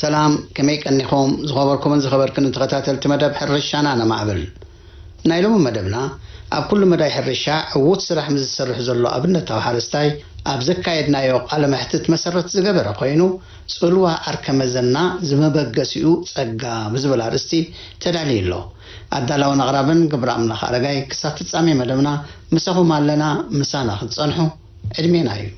ሰላም፣ ከመይ ቀኒኹም? ዝኸበርኩምን ዝኸበርክን ተኸታተልቲ መደብ ሕርሻና ነማዕብል። ናይ ሎሚ መደብና፣ ኣብ ኩሉ መዳይ ሕርሻ ዕዉት ስራሕ ምስ ዝሰርሕ ዘሎ ኣብነታዊ ሓረስታይ፣ ኣብ ዘካየድናዮ ቃለ መሕትት መሰረት ዝገበረ ኮይኑ፣ ጽልዋ ዓርከ መዘና ዝመበገሲኡ ጸጋ ብዝብል ኣርእስቲ ተዳልዩ ኣሎ። ኣዳላውን ኣቕራብን ግብረ ኣምላኽ ኣረጋይ። ክሳብ ፍጻሜ መደብና ምሳኹም ኣለና፣ ምሳና ክትጸንሑ ዕድሜና እዩ።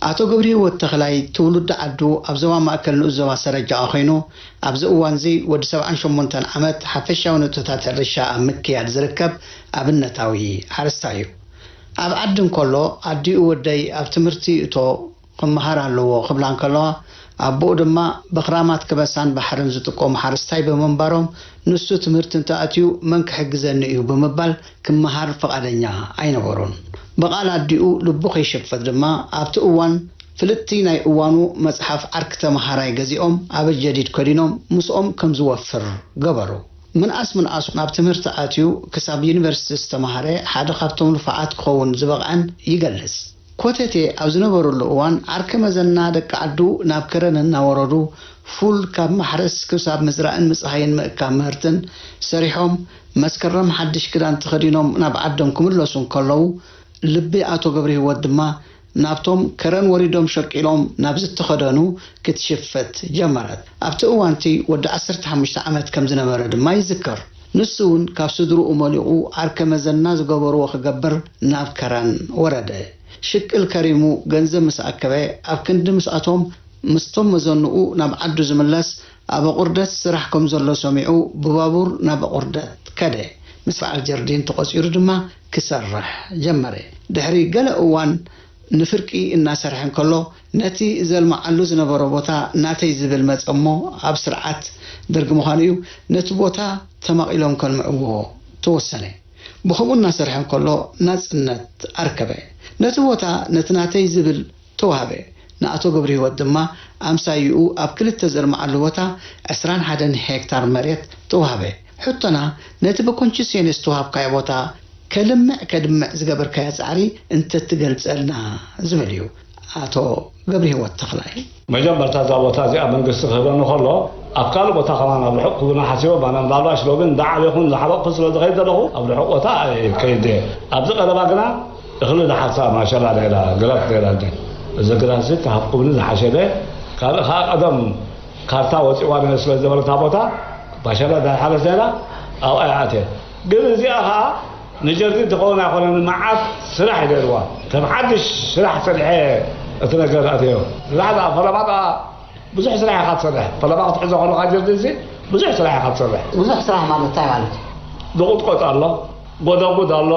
ኣቶ ገብረህይወት ተኽላይ ትውልዲ ዓዱ ኣብ ዞባ ማእከል ንኡስ ዞባ ሰረጃኣ ኮይኑ፣ ኣብዚ እዋንዚ ወዲ ሰብዓን ሸሞንተን ዓመት ሓፈሻዊ ንጥፈታት ሕርሻ ኣብ ምክያድ ዝርከብ ኣብነታዊ ሓረስታይ እዩ። ኣብ ዓዲ እንከሎ ኣዲኡ ወደይ ኣብ ትምህርቲ ይእቶ ክመሃር ኣለዎ ክብላ እንከለዋ፣ ኣቦኡ ድማ ብኽራማት ከበሳን ባሕርን ዝጥቀሙ ሓረስታይ ብምንባሮም፣ ንሱ ትምህርቲ እንተኣትዩ መን ክሕግዘኒ እዩ ብምባል ክመሃር ፍቓደኛ ኣይነበሩን። ብቓል ኣዲኡ ልቡ ከይሽፈት ድማ ኣብቲ እዋን ፍልጥቲ ናይ እዋኑ መጽሓፍ ዓርኪ ተመሃራይ ገዚኦም ኣበ ጀዲድ ከዲኖም ምስኦም ከም ዝወፍር ገበሩ። ምንኣስ ምንኣሱ ናብ ትምህርቲ ኣትዩ ክሳብ ዩኒቨርሲቲ ዝተመሃረ ሓደ ካብቶም ንፉዓት ክኸውን ዝበቕዐን ይገልጽ። ኮተቴ ኣብ ዝነበረሉ እዋን ዓርኪ መዘና ደቂ ዓዱ ናብ ከረን እናወረዱ ፉል ካብ ማሕረስ ክሳብ ምዝራእን ምጽሃይን ምእካብ ምህርትን ሰሪሖም መስከረም ሓድሽ ክዳን ተኸዲኖም ናብ ዓዶም ክምለሱ እንከለዉ ልቢ ኣቶ ገብረህይወት ድማ ናብቶም ከረን ወሪዶም ሸቂሎም ናብ ዝተኸደኑ ክትሽፈት ጀመረት። ኣብቲ እዋንቲ ወዲ ዓሰርተ ሓሙሽተ ዓመት ከም ዝነበረ ድማ ይዝከር። ንሱ እውን ካብ ስድርኡ መሊቑ ዓርከ መዘና ዝገበርዎ ክገብር ናብ ከረን ወረደ። ሽቅል ከሪሙ ገንዘብ ምስ ኣከበ ኣብ ክንዲ ምስኣቶም ምስቶም መዘንኡ ናብ ዓዱ ዝምለስ ኣብ ኣቑርደት ስራሕ ከም ዘሎ ሰሚዑ ብባቡር ናብ ኣቑርደት ከደ። ምስ በዓል ጀርዲን ተቖጺሩ ድማ ክሰርሕ ጀመረ። ድሕሪ ገለ እዋን ንፍርቂ እናሰርሐ እንከሎ ነቲ ዘልምዓሉ ዝነበሮ ቦታ ናተይ ዝብል መጸ እሞ ኣብ ስርዓት ደርጊ ምዃኑ እዩ ነቲ ቦታ ተማቒሎም ከልምዕዎ ተወሰነ። ብኸምኡ እናሰርሐ እንከሎ ናጽነት ኣርከበ። ነቲ ቦታ ነቲ ናተይ ዝብል ተዋህበ። ንኣቶ ገብረህይወት ድማ ኣምሳይኡ ኣብ ክልተ ዘልምዓሉ ቦታ ዕስራን ሓደን ሄክታር መሬት ተዋህበ። ሕቶና፣ ነቲ ብኮንቺሴኔ ዝተዋህብካዮ ቦታ ከልምዕ ከድምዕ ዝገበርካዮ ጻዕሪ እንተትገልጸልና ዝብል እዩ። ኣቶ ገብረህይወት ተኽላይ። መጀመርታ እዛ ቦታ እዚኣ መንግስቲ ክህበኒ ከሎ ኣብ ካልእ ቦታ ከማን ኣብ ርሑቕ ክብና ሓሲቦ ባና ምናልባሽ ሎሚ እንዳዓበኹን ዝሓበቕኩ ስለ ዝኸይድ ዘለኹ ኣብ ርሑቕ ቦታ ኣይከይድ እየ። ኣብዚ ቀረባ ግና እኽሊ ዝሓርሳ ማሸላ ነይራ፣ ግራት ነይራ። እዚ ግራት እዚ ተሃብኩብኒ ዝሓሸለ ካልእ ከዓ ቀደም ካርታ ወፂዋ ነይሩ ስለ ዝነበረ እታ ቦታ ማሸላ ዳሓረስ ነይራ ኣብኣ ይኣትየ። ግን እዚኣ ከዓ ንጀርዲን ትኸውን ኣይኮነን፣ መዓት ስራሕ እዩ ነይርዋ። ከም ሓድሽ ስራሕ ሰሪሐ እቲ ነገር ኣትዮ። ስራሕ ዝኣ ፈለማ ከዓ ብዙሕ ስራሕ ኢኻ ትሰርሕ። ፈለማ ክትሕዞ ከለኻ ጀርዲን እዚ ብዙሕ ስራሕ ኢኻ ትሰርሕ። ብዙሕ ስራሕ ማለት እንታይ ማለት እዩ? ዝቑጥቆጥ ኣሎ፣ ጎደጉድ ኣሎ፣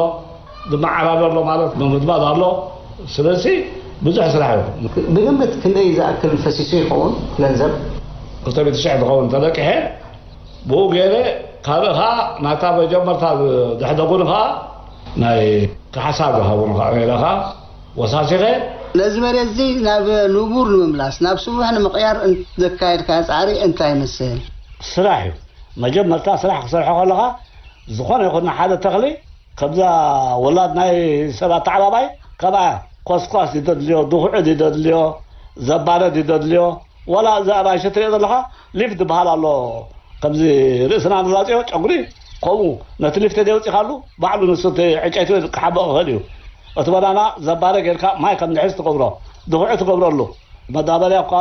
ዝመዓራረ ኣሎ ማለት ምምድማድ ኣሎ። ስለዚ ብዙሕ ስራሕ እዩ። ብግምት ክንደይ ዝኣክል ፈሲሱ ይኸውን ገንዘብ? ክልተ ሚእቲ ሽሕ ዝኸውን ተለቂሐ ብኡ ገይረ። ካልእ ኸዓ ናታ መጀመርታ ዝሕደጉኒ ኸዓ ናይ ካሕሳ ዝሃቡኒ ኸዓ ነይረ ኸዓ ወሳሲኸ። ነዚ መሬት እዚ ናብ ንቡር ንምምላስ ናብ ስቡሕ ንምቕያር እን- ዘካየድካዮ ጻዕሪ እንታይ ይመስል? ስራሕ እዩ። መጀመርታ ስራሕ ክሰርሖ ከለኻ ዝኾነ ይኹን ሓደ ተኽሊ ከምዛ ወላድ ናይ ሰብ ኣተዓባባይ ከምኣ ኮስኳስ ይደድልዮ፣ ድኹዒ ይደድልዮ፣ ዘባረድ ይደድልዮ። ዋላ እዚ ኣብ ኣሸ ትሪኦ ዘለኻ ሊፍት ዝበሃል ኣሎ። ከምዚ ርእስና ንላፅዮ ጨጉሪ ከምኡ ነቲ ሊፍት ደይ ወፂኻሉ ባዕሉ ንሱ እቲ ዕንጨይቲ ክሓብኦ ክኽእል እዩ። እቲ በናና ዘባረ ጌርካ ማይ ከም ዝሕዝ ትገብሮ፣ ድኹዒ ትገብረሉ። መዳበርያ እኳ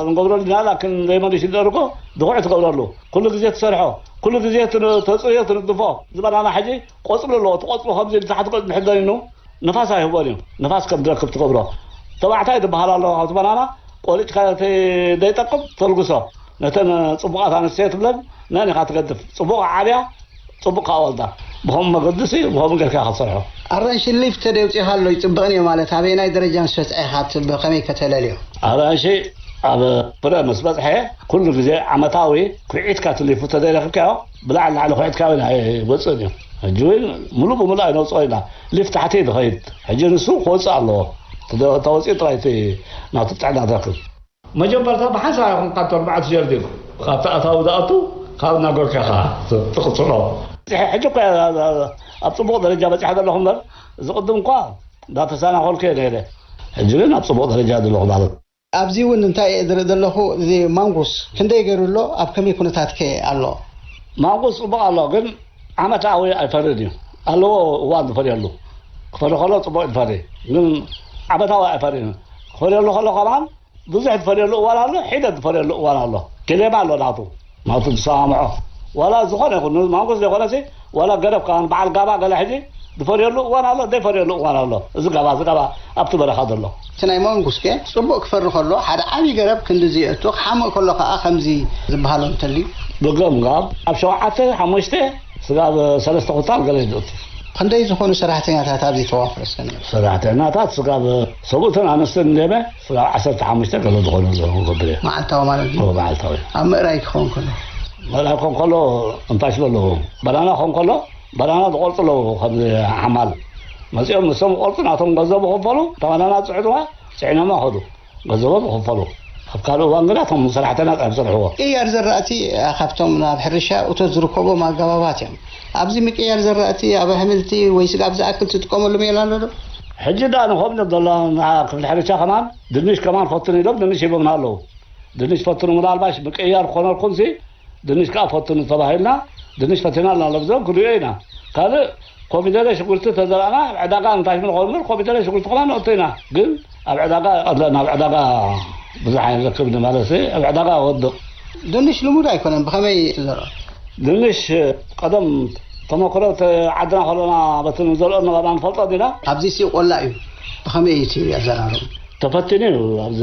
ንገብረሉ ኢና፣ ላኪን ዘይመሊሱ ይደርጎ፣ ድኹዒ ትገብረሉ። ኩሉ ግዜ ትሰርሖ፣ ኩሉ ግዜ ትን-፣ ተፅርዮ፣ ትንድፎ። እዚ በናና ሕጂ ቆፅሊ ኣለዎ። እቲ ቆፅሉ ከምዚ ብታሕቲ ገፅ ድሕር ደኒኑ ንፋስ ኣይህቦን እዩ። ንፋስ ከም ዝረክብ ትገብሮ። ተባዕታይ ዝበሃል ኣሎ፣ ካብቲ በናና ቆሪጭካ እቲ ዘይጠቅም ተልግሶ። ነተን ፅቡቓት ኣንስትዮ ትብለን ነን ኢኻ ትገድፍ። ፅቡቕ ዓብያ፣ ፅቡቕ ከዓ ወልዳ። ብኸምኡ መገዲ ሲ ብኸምኡ ጌርካ ኢኻ ትሰርሖ። ኣራንሺ ሊፍት ተደይ ውፅኢኻ ኣሎ ይፅብቕን እዩ ማለት ኣበየናይ ደረጃ ምስ በፅሐ ኢኻ እቲ ብኸመይ ከተለልዮ? ኣራንሺ ኣብ ፍረ ምስ በፅሐ ኩሉ ግዜ ዓመታዊ ኩዒትካ ትሊፉ ተዘይረኽብካዮ ብላዕሊ ላዕሊ ኩዒትካ እውን ኣይወፅእን እዩ። ሕጂ እውን ሙሉእ ብሙሉእ ኣይነውፅኦ ኢና። ሊፍት ታሕቲ እዩ ዝኸይድ። ሕጂ ንሱ ክወፅእ ኣለዎ። ተወፂኡ ጥራይ እቲ ናቱ ጥዕና ትረክብ። መጀመርታ ብሓንሳብ ኣይኹን ካብቲ ኣርባዕተ ጀርዲን ካብቲ ኣታዊ ዝኣቱ ካብ እናገርካ ኢኻ ትቕፅሎ። ሕጂ እኮ እያ ኣብ ፅቡቕ ደረጃ በፂሐ ዘለኹ እምበር ዝቕድም እኳ እንዳተሰናኸልኩ እየ ነይረ። ሕጂ ግን ኣብ ፅቡቕ ደረጃ ዘለኹ ማለት እዩ። ኣብዚ እውን እንታይ እየ ዝርኢ ዘለኹ፣ እዚ ማንጉስ ክንደይ ገይሩ ኣሎ? ኣብ ከመይ ኩነታት ከ ኣሎ? ማንጉስ ፅቡቕ ኣሎ፣ ግን ዓመታዊ ኣይፈርን እዩ። ኣለዎ እዋን ዝፈርየሉ። ክፈሪ ከሎ ፅቡቕ እዩ ዝፈሪ፣ ግን ዓመታዊ ኣይፈርን እዩ። ክፈርየሉ ከሎ ከማን ብዙሕ ዝፈርየሉ እዋን ኣሎ፣ ሒደት ዝፈርየሉ እዋን ኣሎ። ኬሌማ ኣሎ ናቱ፣ ናቱ ዝሰማምዖ። ዋላ ዝኾነ ይኹን፣ ማንጎስ ዘይኮነሲ፣ ዋላ ገረብ ከማን በዓል ጋባ ገለ ሕጂ ዝፈርየሉ እዋን ኣሎ፣ ዘይፈርየሉ እዋን ኣሎ። እዚ ጋባ፣ እዚ ጋባ ኣብቲ በረኻ ዘሎ። እቲ ናይ ማንጉስ ከ ጽቡቕ ክፈሪ ከሎ፣ ሓደ ዓቢ ገረብ ክንድዚ የእቱ፣ ክሓምእ ከሎ ከኣ ከምዚ ዝበሃሎ እንተልዩ? ብገምጋም ኣብ ሸውዓተ፣ ሓሙሽተ ስጋብ ሰለስተ ኩንታል ገለ እዩ ዝእቱ። ክንደይ ዝኾኑ ሰራሕተኛታት ኣብዚ ተዋፍረ እስከ ንብል? ሰራሕተኛታት ስጋብ ሰብኡትን ኣንስትን እንድየመ ስጋብ ዓሰርተ ሓሙሽተ ገለ ዝኾኑ ኣለዉ ክገብር እየ። መዓልታዊ ማለት ድዩ? እዎ፣ መዓልታዊ። ኣብ ምእራይ ክኸውን ከሎ? ምእራይ ክኸውን ከሎ እንታይ ስለ ኣለዎ? ባናና ክኸውን ከሎ፣ ባናና ዝቖርጹ ኣለዉ፣ ከምዚ ሓማል መጺኦም ንሶም ይቖርጹ፣ ናቶም ገንዘቡ ክፈሉ፣ እታ ባናና ዝጽዕኑዋ ጽዒኖማ ይኸዱ። ገንዘቦም ይኽፈሉ። ኣብ ካልእ እዋን ግና እቶም ሰራሕተኛ ጥራሕ ዝሰርሕዎ። ቅያር ዘራእቲ ካብቶም ናብ ሕርሻ እቶት ዝርከቦም ኣገባባት እዮም። ኣብዚ ምቅያር ዘራእቲ ኣብ ኣሕምልቲ ወይ ስጋብ ዝኣክል ትጥቀመሉ ሜላ ኣሎ ዶ? ሕጂ ደኣ ንኸም ዘሎ ንዓ ክፍሊ ሕርሻ ከማን ድንሽ ከማን ፈትኑ ኢሎም ድንሽ ሂቦምና ኣለዉ። ድንሽ ፈትኑ ምናልባሽ ምቅያር ክኾነልኩምሲ ድንሽ ከኣ ፈትኑ ተባሂልና ድንሽ ፈቲና ኣለና። ለብዞም ክንሪኦ ኢና። ካልእ ኮሚደረ ሽጉርቲ ተዘራእና ኣብ ዕዳጋ ንታሽሙ ንኸውን እምበር ኮሚደረ ሽጉርቲ ከማን ነእቱ ኢና። ግን ኣብ ዕዳጋ ኣለና፣ ኣብ ዕዳጋ ብዙሕ ኣይንረክብን ማለት እዩ። ኣብ ዕዳጋ ወድቕ። ድንሽ ልሙድ ኣይኮነን፣ ብኸመይ እዩ ዝዘርኦ? ድንሽ ቀደም ተመክሮ እቲ ዓድና ከለና በቲ ንዘርኦ ነበርና ንፈልጦ ዲና። ኣብዚ ሲ ቆላ እዩ፣ ብኸመይ እዩ እቲ ኣዘራርኡ? ተፈቲኑ እዩ። ኣብዚ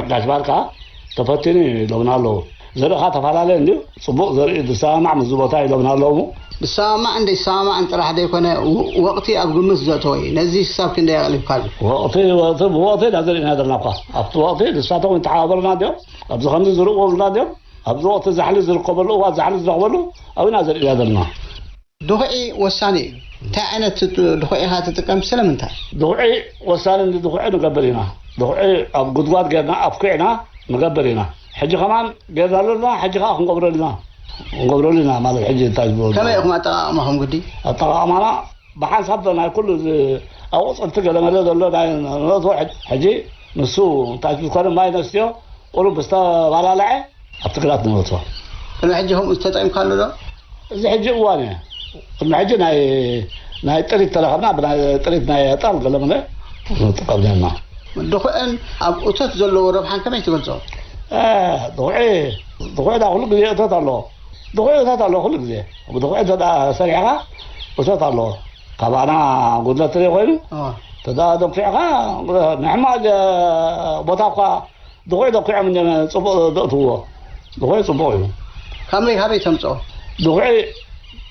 ዕዳሽ ባርካ ተፈቲኑ እዩ ኢሎምና ኣለዉ። ዘርእኻ ተፈላለየ እንድዩ፣ ጽቡቕ ዘርኢ ዝሰማማዕ ምስዚ ቦታ ኢሎምና ኣለዉ። ዝሰማማዕን ዘይሰማማዕን ጥራሕ ዘይኮነ፣ ው-፣ ወቕቲ ኣብ ግምት ዘእተወ እዩ። ነዚ ክሳብ ክንደይ ኣቕሊብካሉ? ወቕቲ፣ ወቕቲ፣ ብወቕቲ ኢና ዘርኢና ዘለና እኳ። ኣብቲ ወቕቲ ንሳቶም ይተሓባበሩና እንድዮም፣ ኣብዚ ከምዚ ዝርእዎም ዘለና እንድዮም፣ ኣብዚ ወቕቲ ዛሕሊ ዝርከበሉ እዋን፣ ዛሕሊ ዝረኽበሉ ኣብና ዘርኢና ዘለና። ድኹዒ ወሳኒ እዩ። እንታይ ዓይነት ድ-፣ ድኹዒ ኢኻ ትጥቀም? ስለምንታይ? ድኹዒ ወሳኒ እንዲ ድኹዒ ንገብር ኢና። ድኹዒ ኣብ ጉድጓድ ጌርና ኣብኲዕና ንገብር ኢና። ሕጂ ከማን ጌርናሉ ኣለና፣ ሕጂ ከኣ ክንገብረሉ ኢና። ክንገብረሉ ኢና ማለት ሕጂ እንታይ ዝበሉ? ከመይ ኢኹም ኣጠቓቕማኹም ግዲ? ኣጠቓቕማና ብሓንሳብ ናይ ኩሉ እዚ ኣቑጽልቲ ገለመለ ዘሎ ናይ ነእትዎ ሕጂ፣ ሕጂ ንሱ እንታይ ዝኾነ ማይ ነስትዮ ቁሩብ ዝተባላለዐ ኣብቲ ግራት ንእትዎ። ቅድሚ ሕጂ ከምኡ ተጠቒምካሉ ዶ? እዚ ሕጂ እዋን እየ። ቅድሚ ሕጂ ናይ፣ ናይ ጥሪት ተረኸብና፣ ብናይ ጥሪት ናይ ዕጣን ገለመለ ንጥቀም ነርና። ድኹዕን ኣብ እቶት ዘለዎ ረብሓን ከመይ ትገልጾ? እ፣ ድኹዒ፣ ድኹዒ ዳ ኩሉ ግዜ እቶት ኣለዎ። ድኹዒ እቶት ኣለዎ ኩሉ ግዜ። ብድኹዒ እንተ ደኣ ሰሪሕኻ እቶት ኣለዎ። ካባና ጉድለት ተዘይኮይኑ፣ እዋ። እንተ ደኣ ደኲዕኻ፣ ንሕማቕ ቦታ እኳ ድኹዒ ደኲዖም እንደ ጽቡቕ ዘእትውዎ። ድኹዒ ጽቡቕ እዩ። ካበይ፣ ካበይ ተምጽኦ? ድኹዒ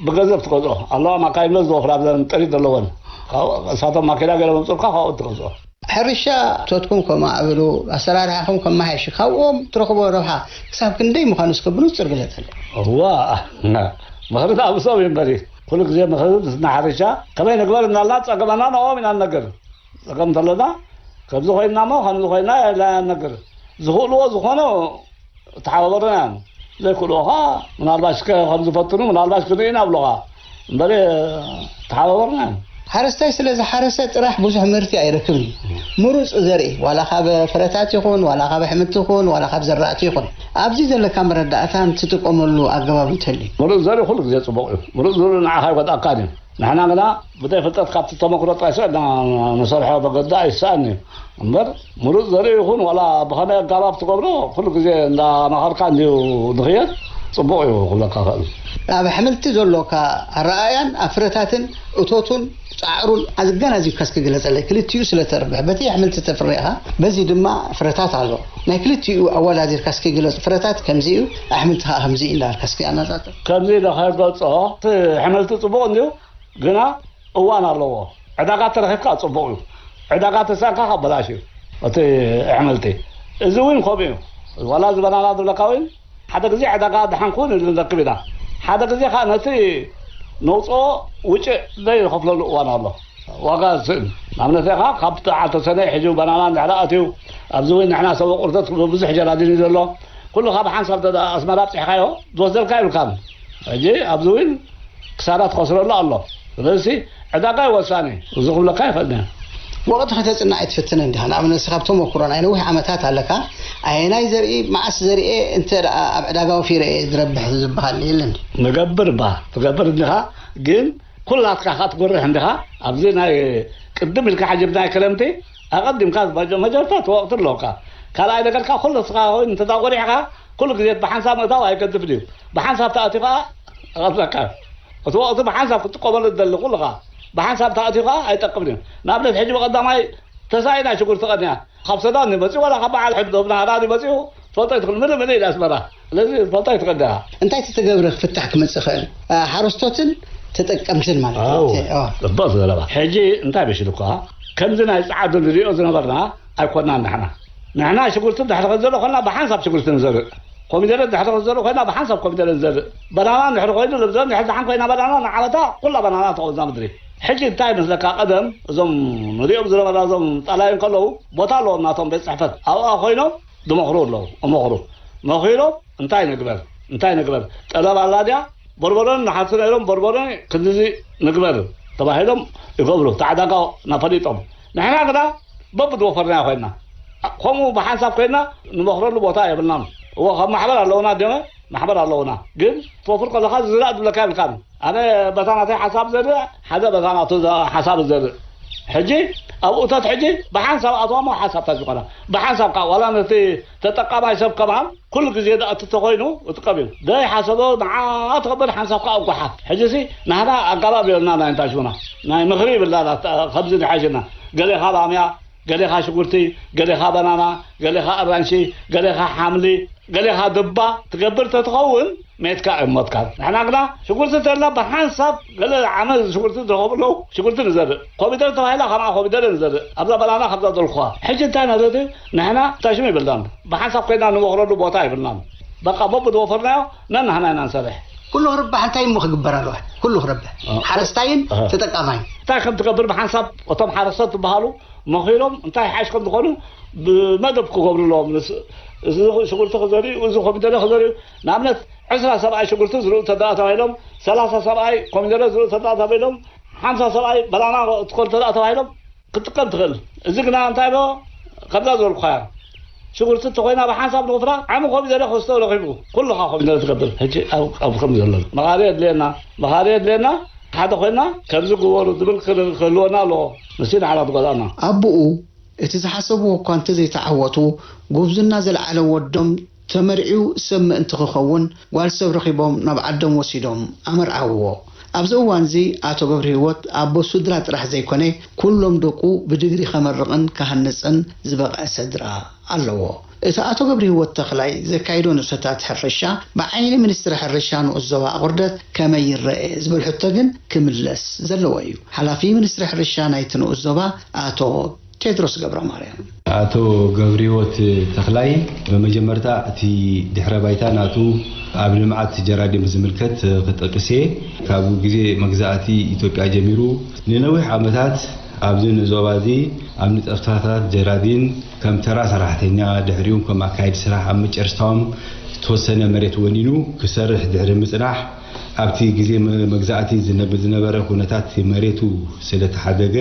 ብገንዘብ ትገዝኦ። ኣለዋ ማካይን ዝወፍራ ብዘን ጥሪት ዘለወን። ካብኡ እሳቶም ማኪና ገይሮም መምጽኡልካ፣ ካብኡ ትገዝኦ። ሕርሻ እቶትኩም ከማዕብሉ፣ ኣሰራርሓኹም ከመሓይሹ፣ ካብኦም ትረኽቦ ረብሓ ክሳብ ክንደይ ምዃኑ እስከ ብንጹር ግለጸለይ። እዋ፣ ምኽሪ ንኣብሶም እዩ እምበሪ። ኩሉ ግዜ ምኽሪ ንስና ሕርሻ ከመይ ንግበር እናልና ጸገመና ንኦም ኢና ንነግር። ጸገም እንተለና ከምዚ ኮይንና እሞ ከምዚ ኮይንና ኢልና ኢና ንነግር። ዝኽእልዎ ዝኾነ ተሓባበሩና እዮም። ዘይክእልዎ ኸዓ ምናልባሽ ከ ከም ዝፈትኑ ምናልባሽ ክንርኢ ኢና ብሉኻ እምበሪ ተሓባበሩና እዮም። ሓረስታይ ስለ ዝሓረሰ ጥራሕ ብዙሕ ምህርቲ ኣይረክብን እዩ። ምሩፅ ዘርኢ ዋላ ካብ ፍረታት ይኹን ዋላ ካብ ኣሕምልቲ ይኹን ዋላ ካብ ዘራእቲ ይኹን ኣብዚ ዘለካ መረዳእታን ትጥቀመሉ ኣገባብ እንተልዩ። ምሩፅ ዘርኢ ኩሉ ግዜ ፅቡቕ እዩ። ምሩፅ ዝብሉ ንዓኻ ኣይጎድኣካን እዩ። ንሕና ግና ብደይ ፍልጠት ካብቲ ተመክሮ ጥራይ ስለ ንሰርሖ በገዳ ኣይሰኣን እዩ። እምበር ምሩፅ ዘርኢ ይኹን ዋላ ብኸመይ ኣጋባብ ትገብሮ ኩሉ ግዜ እንዳመኸርካ እንድዩ ንኽየድ ፅቡቕ እዩ ክብለካ ኽእል። ኣብ ኣሕምልቲ ዘሎካ ኣረኣያን ኣብ ፍረታትን እቶቱን ፃዕሩን ኣገናዚብካ እስኪ ግለፀለይ። ክልቲኡ ስለ ተርብሕ በቲ ኣሕምልቲ ተፍርኻ በዚ ድማ ፍረታት ኣሎ። ናይ ክልቲኡ ኣወዳዲርካ እስኪ ግለፁ። ፍረታት ከምዚ እዩ፣ ኣሕምልቲ ከዓ ከምዚ እዩ እንዳልካ እስኪ ኣነፃፅር። ከምዚ ኢለ ከገልፆ እቲ ኣሕምልቲ ፅቡቕ እንድዩ ግና እዋን ኣለዎ። ዕዳጋ ተረኺብካ ፅቡቕ እዩ። ዕዳጋ ተሳእካ ካብ በላሽ እዩ እቲ ኣሕምልቲ። እዚ እውን ከምኡ እዩ። ዋላ እዚ በናና ዝብለካ እውን ሓደ ግዜ ዕዳጋ ደሓን ክውን ንረክብ ኢና። ሓደ ግዜ ከዓ ነቲ ነውፅኦ ውጭ ዘይንኸፍለሉ እዋን ኣሎ። ዋጋ ዝስእን ንኣብነት ኢኻ ካብ በዓል ተሰነ ሕጂ በናና እንድሕር ኣትዩ ኣብዚ እውን ንሕና ሰብ ቁርተት ብዙሕ ጀራዲን እዩ ዘሎ። ኩሉ ካብ ሓንሳብ ኣስመራ ኣብፅሕካዮ ዝወስደልካ ይብልካን። ሕጂ ኣብዚ እውን ክሳራ ትኸስረሉ ኣሎ። ስለዚ ዕዳጋ እዩ ወሳኒ። እዚ ክብለካ ይኽእል እየ። ወቕቲ ከተጽንዕ ኣይትፍትንን ዲኻ? ንኣብነት እስኻ ብተመኩሮ ናይ ነዊሕ ዓመታት ኣለካ። ኣየናይ ዘርኢ መዓስ ዘርኤ እንተ ደኣ ኣብ ዕዳጋ ወፊረ እየ ዝረብሕ ዝበሃል የለን ድዩ? ንገብር እባ ትገብር እንዲኻ፣ ግን ኩላትካ ኸኣ ትጉርሕ እንዲኻ። ኣብዚ ናይ ቅድም ኢልካ ሕጂ ብናይ ክረምቲ ኣቐዲምካ መጀመርታ እቲ ወቕቲ ኣለካ። ካልኣይ ነገርካ ኩሉ እስኻ ኮይኑ እንተ ደኣ ጎሪሕካ ኩሉ ግዜ ብሓንሳብ ምእታው ኣይገድፍን እዩ። ብሓንሳብ ተኣትዩ ኸኣ ይቐትለካ እዩ። እቲ ወቕቲ ብሓንሳብ ክትጥቀመሉ ትደሊ ኩልኻ ብሓንሳብ ተኣትዩ ኸኣ ኣይጠቅምን እዩ። ንኣብነት ሕጂ ብቐዳማይ ተሳኢና ሽጉርቲ ቀንያ ካብ ሰዳን ይመጽኡ ዋላ ካብ በዓል ሕድ ዶብና ሃዳን ይመጽኡ ትፈልጦ ኣይትኽእል ምንም እለ ኢለ ኣስመራ ስለዚ ትፈልጦ ኣይትኽእል ዲኻ እንታይ ተተገብረ ክፍታሕ ክመጽእ ይኽእል ሓረስቶትን ተጠቀምትን ማለት እዩ ኣዎ እቲ- ኣዎ። ጽቡቕ ዘረባ ሕጂ እንታይ በሽልኳ ከምዚ ናይ ጸዓዱ ንሪኦ ዝነበርና ኣይኮናን ንሕና ንሕና ሽጉርቲ ድሕሪ ክንዘርእ ኮና ብሓንሳብ ሽጉርቲ ንዘርእ ኮሚደረ ድሕሪ ክንዘርእ ኮይና ብሓንሳብ ኮሚደረ ንዘርእ በናና እንድሕሪ ኮይኑ ልብዘን ድሕሪ ደሓን ኮይና በናና ንዓመታ ኩላ በናና ትኸውን እዛ ምድሪ ሕጂ እንታይ መስለካ ቀደም እዞም ንሪኦም ዝነበርና እዞም ጣላይን ከለዉ ቦታ ኣለዎም ናቶም ቤት ጽሕፈት ኣብኣ ኮይኖም ዝመኽሩ ኣለዉ እመኽሩ መኺሮም እንታይ ንግበር እንታይ ንግበር ጠለብ ኣላ ድያ በርበሮን ንሓቱ ነይሮም በርበሮን ክንድዚ ንግበር ተባሂሎም ይገብሩ ተዓዳጋ ናፈሊጦም ንሕና ግና በብዝወፈርናዮ ኮይና ከምኡ ብሓንሳብ ኮይና ንመኽረሉ ቦታ የብልናን እዎ ካብ ማሕበር ኣለውና ደመ ማሕበር ኣለውና ግን ትወፍር ከለካ ዝዝራእ ዝብለካ የብልካን ኣነ በታ ናተይ ሓሳብ ዘርእ ሓደ በታ ናቱ ሓሳብ ዘርእ ሕጂ ኣብ እቶት ሕጂ ብሓንሳብ ኣትዋ ሞ ሓሳብታት ዝኾና ብሓንሳብ ከዓ ዋላ ነቲ ተጠቃማይ ሰብ ከማን ኩሉ ግዜ ዝኣቱ ተኮይኑ እጥቀም እዩ ዘይሓሰቦ ንዓ ትኸብር ሓንሳብ ከዓ ኣጓሓፍ ሕጂ ሲ ናህና ኣጋባብ የብልና ናይ እንታይ ሽሙና ናይ ምኽሪ ይብላ ከምዚ ንሓሽና ገሌኻ ባምያ ገሌኻ ሽጉርቲ፣ ገሌኻ በናና፣ ገሌኻ ኣራንሺ፣ ገሌኻ ሓምሊ፣ ገሌኻ ድባ ትገብር ተትኸውን ሜትካ እዮም ሞትካን። ንሕና ግና ሽጉርቲ ተልና ብሓንሳብ ገለ ዓመት ሽጉርቲ ዝረኸቡ ኣለዉ ሽጉርቲ ንዘርእ። ኮሚደረ ተባሂላ ከምኣ ኮሚደረ ንዘርእ። ኣብዛ በናና ከምዛ ዘልኩዋ። ሕጂ እንታይ ማለት እዩ? ንሕና እንታይ ሽም ይብልናን። ብሓንሳብ ኮይና ንመኽረሉ ቦታ ይብልናን። በቃ በቡ ዝወፈርናዮ ነናህና ኢና ንሰርሕ። ኩሉ ክርባሕ እንታይ እሞ ክግበር ኣለዋ? ኩሉ ክረብሕ። ሓረስታይን ተጠቃማይን። እንታይ ከም ትገብር ብሓንሳብ እቶም ሓረስቶት ዝበሃሉ መኺሮም እንታይ ሓይሽ ከም ዝኾኑ ብመደብ ክገብሩ ኣለዎም። እዚ ሽጉርቲ ክዘርኡ፣ እዚ ኮሚደረ ክዘርኡ፣ ንኣብነት ዕስራ ሰብኣይ ሽጉርቲ ዝርኡ ተደኣ ተባሂሎም፣ ሰላሳ ሰብኣይ ኮሚደረ ዝርኡ ተደኣ ተባሂሎም፣ ሓምሳ ሰብኣይ በናና ትኮል ተደኣ ተባሂሎም ክትጥቀም ትኽእል። እዚ ግና እንታይ ዶ ከምዛ ዝበልኩኻ እያ። ሽጉርቲ እንተኾይና ብሓንሳብ ንኽፍራ ዓሚ ኮሚደረ ክስቶ ረኺቡ ኩልኻ ኮሚደረ ትገብር። ሕጂ ኣብ ከም ዘሎ መኻሪ የድልየና መኻሪ የድልየና ሓደ ኮይና ከምዚ ግበሩ ዝብል ክህልወና ኣለዎ። ንሲ ንዓና ትጎድኣና። ኣቦኡ እቲ ዝሓሰብዎ እኳ እንተዘይተዓወቱ፣ ጉብዝና ዘልዓለ ወዶም ተመርዕዩ ሰብ ምእንቲ ክኸውን ጓል ሰብ ረኺቦም ናብ ዓዶም ወሲዶም ኣመርዓውዎ። ኣብዚ እዋንዚ ኣቶ ገብረሂወት ኣቦ ስድራ ጥራሕ ዘይኮነ ኩሎም ደቁ ብድግሪ ከመርቕን ክሃንጽን ዝበቕዐ ሰድራ ኣለዎ። እቲ ኣቶ ገብረሂወት ተኽላይ ዘካይዶ ንጥፈታት ሕርሻ ብዓይኒ ሚኒስትሪ ሕርሻ ንኡስ ዞባ ኣቑርደት ከመይ ይረኤ ዝብል ሕቶ ግን ክምለስ ዘለዎ እዩ። ሓላፊ ሚኒስትሪ ሕርሻ ናይቲ ንኡስ ዞባ ኣቶ ቴድሮስ ገብረማርያም። ኣቶ ገብረሂወት ተኽላይ ብመጀመርታ እቲ ድሕረ ባይታ ናቱ ኣብ ልምዓት ጀራዲን ብዝምልከት ክጠቅስ እየ። ካብ ግዜ መግዛእቲ ኢትዮጵያ ጀሚሩ ንነዊሕ ዓመታት ኣብዚ ንዞባ እዚ ኣብ ንጠፍታታት ጀራዲን ከም ተራ ሰራሕተኛ ድሕሪኡ ከም ኣካየዲ ስራሕ ኣብ መጨረሽታኦም ዝተወሰነ መሬት ወኒኑ ክሰርሕ ድሕሪ ምፅናሕ ኣብቲ ግዜ መ-፣ መግዛእቲ ዝነብ-፣ ዝነበረ ኩነታት መሬቱ ስለ ተሓደገ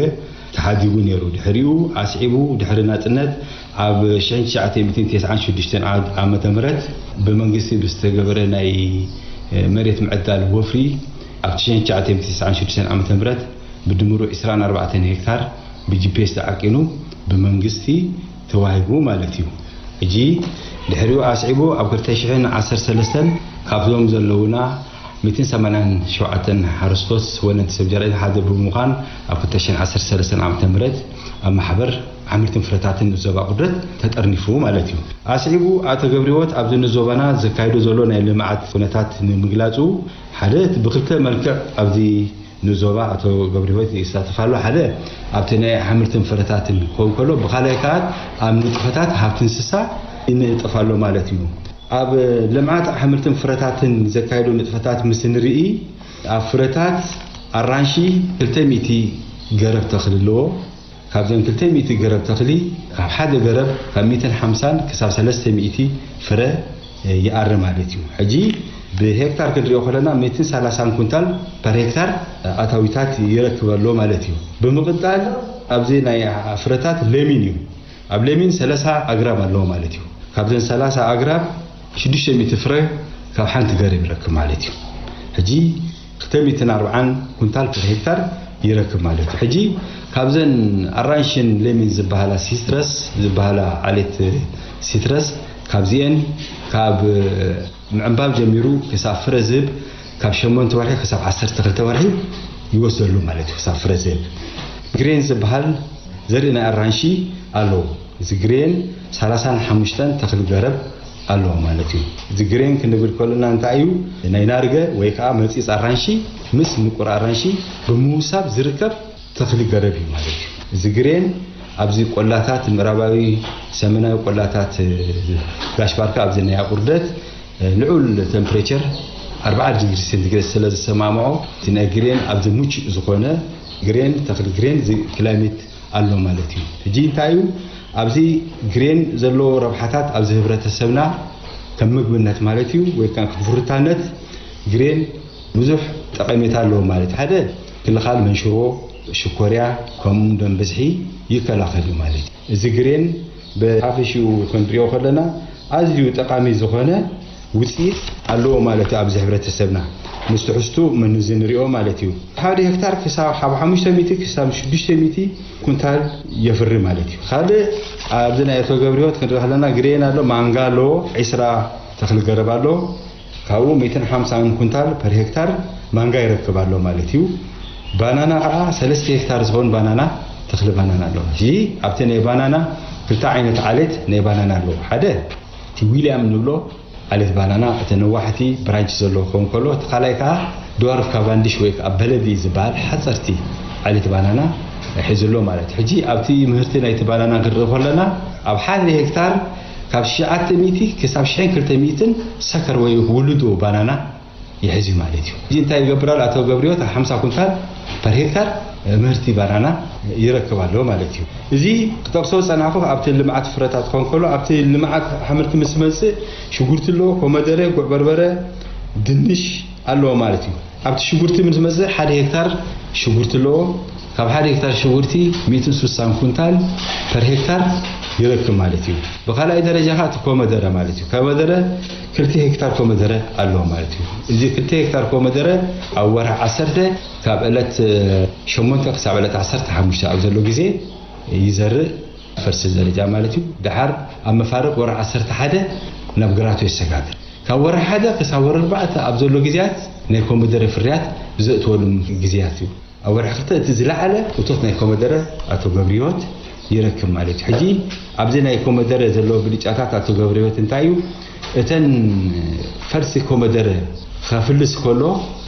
ተሓዲጉ ነይሩ። ድሕሪኡ ኣስዒቡ ድሕሪ ናጽነት ኣብ ሽሕን ትሽዓተ ሚእትን ተስዓን ሽዱሽተን ዓ-፣ ዓመተ ምህረት ብመንግስቲ ብዝተገበረ ናይ፣ እ፣ መሬት ምዕዳል ወፍሪ ኣብ ሽሕን ትሽዓተ ሚእትን ተስዓን ሽዱሽተን ዓመተ ምህረት ብድምሩ ዒስራን ኣርባዕተን ሄክታር ብጂፒኤስ ተዓቂኑ ብመንግስቲ ተዋሂቡ ማለት እዩ። ሕጂ ድሕሪኡ ኣስዒቡ ኣብ ክልተ ሽሕን ዓሰርተ ሰለስተን ካብዞም ዘለውና ሚእትን ሰማንያን ሸውዓተን ሓረስቶት ወነንቲ ሰብ ጀራይን ሓደ ብምዃን ኣብ ክልተ ሽሕን ዓሰርተ ሰለስተን ዓመተ ምህረት ኣብ ማሕበር ኣሕምልትን ፍረታትን ዞባ ቁርደት ተጠርኒፉ ማለት እዩ። ኣስዒቡ ኣቶ ገብረህይወት ኣብዚ ንዞባና ዘካይዶ ዘሎ ናይ ልምዓት ኩነታት ንምግላጹ ሓደ ብክልተ መልክዕ ኣብዚ ንዞባ ኣቶ ገብረህይወት ይሳተፍ ኣሎ። ሓደ ኣብቲ ናይ ኣሕምልትን ፍረታትን ክኸውን ከሎ ብኻልኣይ ከኣ ኣብ ንጥፈታት ሃብቲ እንስሳ ይንጥፍ ኣሎ ማለት እዩ። ኣብ ልምዓት ኣሕምልትን ፍረታትን ዘካየዶ ንጥፈታት ምስ ንርኢ ኣብ ፍረታት ኣራንሺ ክልተ ሚእቲ ገረብ ተኽሊ ኣለዎ። ካብዘን ክልተ ሚእቲ ገረብ ተኽሊ ካብ ሓደ ገረብ ካብ ሚእትን ሓምሳን ክሳብ ሰለስተ ሚእቲ ፍረ ይኣሪ ማለት እዩ። ሕጂ ብሄክታር ክንሪኦ ከለና ሚእትን ሰላሳን ኩንታል ፐር ሄክታር ኣታዊታት ይረክብ ኣሎ ማለት እዩ። ብምቕጻል ኣብዚ ናይ ፍረታት ለሚን እዩ። ኣብ ለሚን ሰላሳ ኣግራብ ኣለዎ ማለት እዩ። ካብዘን ሰላሳ ኣግራብ ሽዱሽተ ሚእቲ ፍረ ካብ ሓንቲ ገረብ ይረክብ ማለት እዩ። ሕጂ ክልተ ሚእትን ኣርባዓን ኩንታል ፐር ሄክታር ይረክብ ማለት እዩ። ሕጂ ካብዘን ኣራንሽን ለሚን ዝበሃላ ሲትረስ ዝበሃላ ዓሌት ሲትረስ ካብዚኤን ካብ ምዕንባብ ጀሚሩ ክሳብ ፍረ ዝህብ ካብ ሸሞንተ ወርሒ ክሳብ ዓሰርተ ክልተ ወርሒ ይወስደሉ ማለት እዩ። ክሳብ ፍረ ዝህብ ግሬን ዝበሃል ዘርኢ ናይ ኣራንሺ ኣለዎ። እዚ ግሬን ሰላሳን ሓሙሽተን ተኽሊ ገረብ ኣለዎ ማለት እዩ። እዚ ግሬን ክንብል ከለና እንታይ እዩ? ናይ ናርገ ወይ ከዓ መጺጽ ኣራንሺ ምስ ምቁር ኣራንሺ ብምውሳብ ዝርከብ ተኽሊ ገረብ እዩ ማለት እዩ። እዚ ግሬን ኣብዚ ቆላታት፣ ምዕራባዊ ሰሜናዊ ቆላታት ጋሽ ባርካ ኣብዚ ናይ ኣቁርደት ልዑል ቴምፕሬቸር ኣርባዓ ዲግሪ ሴንቲግሬድ ስለ ዝሰማምዖ እቲ ናይ ግሬን ኣብዚ ምቹእ ዝኾነ ግሬን፣ ተኽሊ ግሬን እዚ ክላይሜት ኣሎ ማለት እዩ። ሕጂ እንታይ እዩ ኣብዚ ግሬን ዘለዎ ረብሓታት ኣብዚ ህብረተሰብና ከም ምግብነት ማለት እዩ ወይ ከም ፍሩታነት ግሬን ብዙሕ ጠቐሜታ ኣለዎ ማለት እዩ። ሓደ ክልኻል መንሽሮ፣ ሽኮርያ ከምኡ ደም ብዝሒ ይከላኸል እዩ ማለት እዩ። እዚ ግሬን ብሓፈሽኡ ክንሪኦ ከለና ኣዝዩ ጠቓሚ ዝኾነ ውፅኢት ኣለዎ ማለት እዩ። ኣብዚ ሕብረተሰብና ምስ ትሕዝቱ ምንዚ ንሪኦ ማለት እዩ። ሓደ ሄክታር ክሳብ ሓሙሽተ ሚእቲ ክሳብ ሽዱሽተ ሚእቲ ኩንታል የፍሪ ማለት እዩ። ካልእ ኣብዚ ናይ ኣቶ ገብረህይወት ክንርኢ ከለና ግሬን ኣሎ፣ ማንጋ ኣለዎ፣ ዒስራ ተኽሊ ገረብ ኣሎ። ካብኡ ሚእትን ሓምሳን ኩንታል ፐር ሄክታር ማንጋ ይረክብ ኣሎ ማለት እዩ። ባናና ከዓ ሰለስተ ሄክታር ዝኸውን ባናና ተኽሊ ባናና ኣሎ። እዚ ኣብቲ ናይ ባናና ክልተ ዓይነት ዓሌት ናይ ባናና ኣለዎ። ሓደ እቲ ዊልያም ንብሎ ዓሌት ባናና እቲ ነዋሕቲ ብራንች ዘለዎ ክኸውን ከሎ፣ እቲ ካልኣይ ከዓ ድዋርፍ ካቫንዲሽ ወይ ከዓ በለዲ ዝበሃል ሓፀርቲ ዓሌት ባናና ሒዙ ኣሎ ማለት እዩ። ሕጂ ኣብቲ ምህርቲ ናይቲ ባናና ክንርኢ ከለና ኣብ ሓደ ሄክታር ካብ ትሽዓተ ሚእቲ ክሳብ ሽሕን ክልተ ሚእትን ሰከር ወይ ውልዶ ባናና ይሕዝ እዩ ማለት እዩ። እዚ እንታይ ይገብር ኣሎ? ኣቶ ገብረህይወት ሓምሳ ኩንታል ፐር ሄክታር ምህርቲ ባናና ይረክብ ኣሎ ማለት እዩ። እዚ ክጠቅሶ ዝጸናሕኩ ኣብቲ ልምዓት ፍረታት ክኾን ከሎ ኣብቲ ልምዓት ኣሕምልቲ ምስ መጽእ ሽጉርቲ ኣለዎ፣ ኮመደረ፣ ጉዕ በርበረ፣ ድንሽ ኣለዎ ማለት እዩ። ኣብቲ ሽጉርቲ ምስ መጽእ ሓደ ሄክታር ሽጉርቲ ኣለዎ። ካብ ሓደ ሄክታር ሽጉርቲ ሚእትን ስሳን ኩንታል ፐር ሄክታር ይረክብ ማለት እዩ። ብኻልኣይ ደረጃ ከዓ እቲ ኮመደረ ማለት እዩ። ኮመደረ ክልተ ሄክታር ኮመደረ ኣለዎ ማለት እዩ። እዚ ክልተ ሄክታር ኮመደረ ኣብ ወርሒ ዓሰርተ ካብ ዕለት ሸሞንተ ክሳብ ዕለት ዓሰርተ ሓሙሽተ ኣብ ዘሎ ግዜ ይዘርእ፣ ፈርሲ ደረጃ ማለት እዩ። ደሓር ኣብ መፋርቕ ወርሒ ዓሰርተ ሓደ ናብ ግራቱ የሰጋግር። ካብ ወርሒ ሓደ ክሳብ ወርሒ ኣርባዕተ ኣብ ዘሎ ግዜያት ናይ ኮመደረ ፍርያት ዘእትወሉ ግዜያት እዩ። ኣብ ወርሒ ክልተ እቲ ዝለዓለ እቶት ናይ ኮመደረ ኣቶ ገብረህይወት ይረክብ ማለት እዩ። ሕጂ ኣብዚ ናይ ኮመደረ ዘለዎ ብልጫታት ኣቶ ገብረህይወት እንታይ እዩ? እተን ፈልሲ ኮመደረ ከፍልስ ከሎ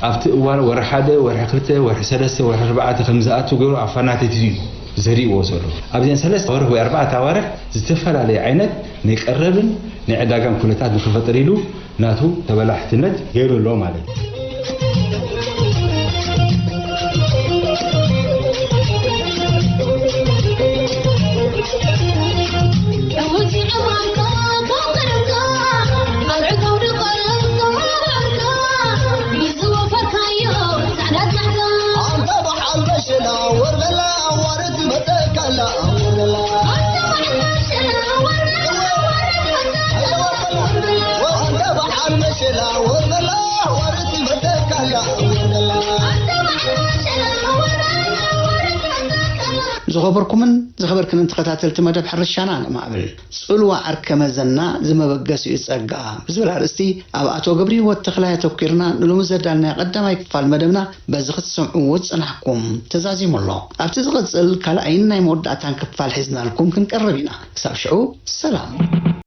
ኣብቲ እዋን ወርሒ ሓደ፣ ወርሒ ክልተ፣ ወርሒ ሰለስተ፣ ወርሒ ኣርባዕተ ከም ዝኣቱ ገይሩ ኣፋናቲቱ እዩ ዘሪእዎ ዘሎ። ኣብዘን ሰለስተ ኣዋርሕ ወይ ኣርባዕተ ኣዋርሕ ዝተፈላለየ ዓይነት ናይ ቀረብን ናይ ዕዳጋን ኩነታት ንክፈጥር ኢሉ ናቱ ተበላሕትነት ገይሩ ኣሎ ማለት እዩ። ዝኸበርኩምን ዝኸበርክንን ተኸታተልቲ መደብ ሕርሻና ንማዕብል፣ ጽልዋ ዓርከ መዘና ዝመበገሲኡ ጸጋ ብዝብል ኣርእስቲ ኣብ ኣቶ ገብረ ህይወት ተኽላይ ኣተኲርና ንሎሚ ዘዳለናዮ ቀዳማይ ክፋል መደብና በዚ ክትሰምዕዎ ዝጸናሕኩም ተዛዚሙ ኣሎ። ኣብቲ ዝቕጽል ካልኣይን ናይ መወዳእታን ክፋል ሒዝናልኩም ክንቀርብ ኢና። ክሳብ ሽዑ ሰላም።